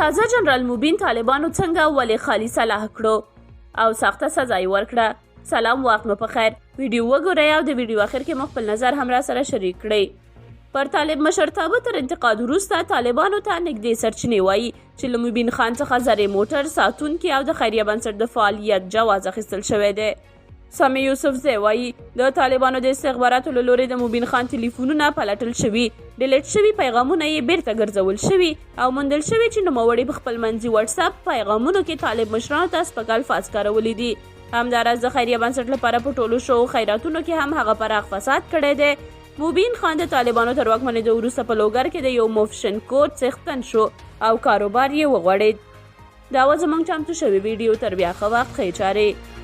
تازه جنرال مبین طالبانو څنګه ولې خالي صلاح کړو او سخته سزا یې ورکړه. سلام وخت مو په خیر. ویډیو وګورئ او د ویډیو اخر کې مو خپل نظر هم را سره شریک کړئ. پر طالب مشرتابه تر انتقاد وروسته طالبانو ته نږدې سرچینې وایي چې له مبین خان څخه زرې موټر، ساتونکي او د خیریه بنسټ د فعالیت جواز اخیستل شوی دی. سمیع یوسفزی وایي د طالبانو د استخباراتو له لوري د مبین خان تلیفونونه پلټل شوي، ډیلیټ شوي پیغامونه یې بیرته ګرځول شوي او موندل شوي چې نوموړي په خپل منځي وټساپ پیغامونو کې طالب مشرانو ته سپک الفاظ کارولي دي. همداراز د خیریه بنسټ لپاره په ټولو شوو خیراتونو کې هم هغه پراخ فساد کړی دی. مبین خان د طالبانو تر واکمنېدو وروسته په لوګر کې د یو مفشن کور څښتن شو او کاروبار یې وغوړېد. دا وه زموږ چمتو شوې ویډیو. تر بیا ښه وخت، ښې چارې.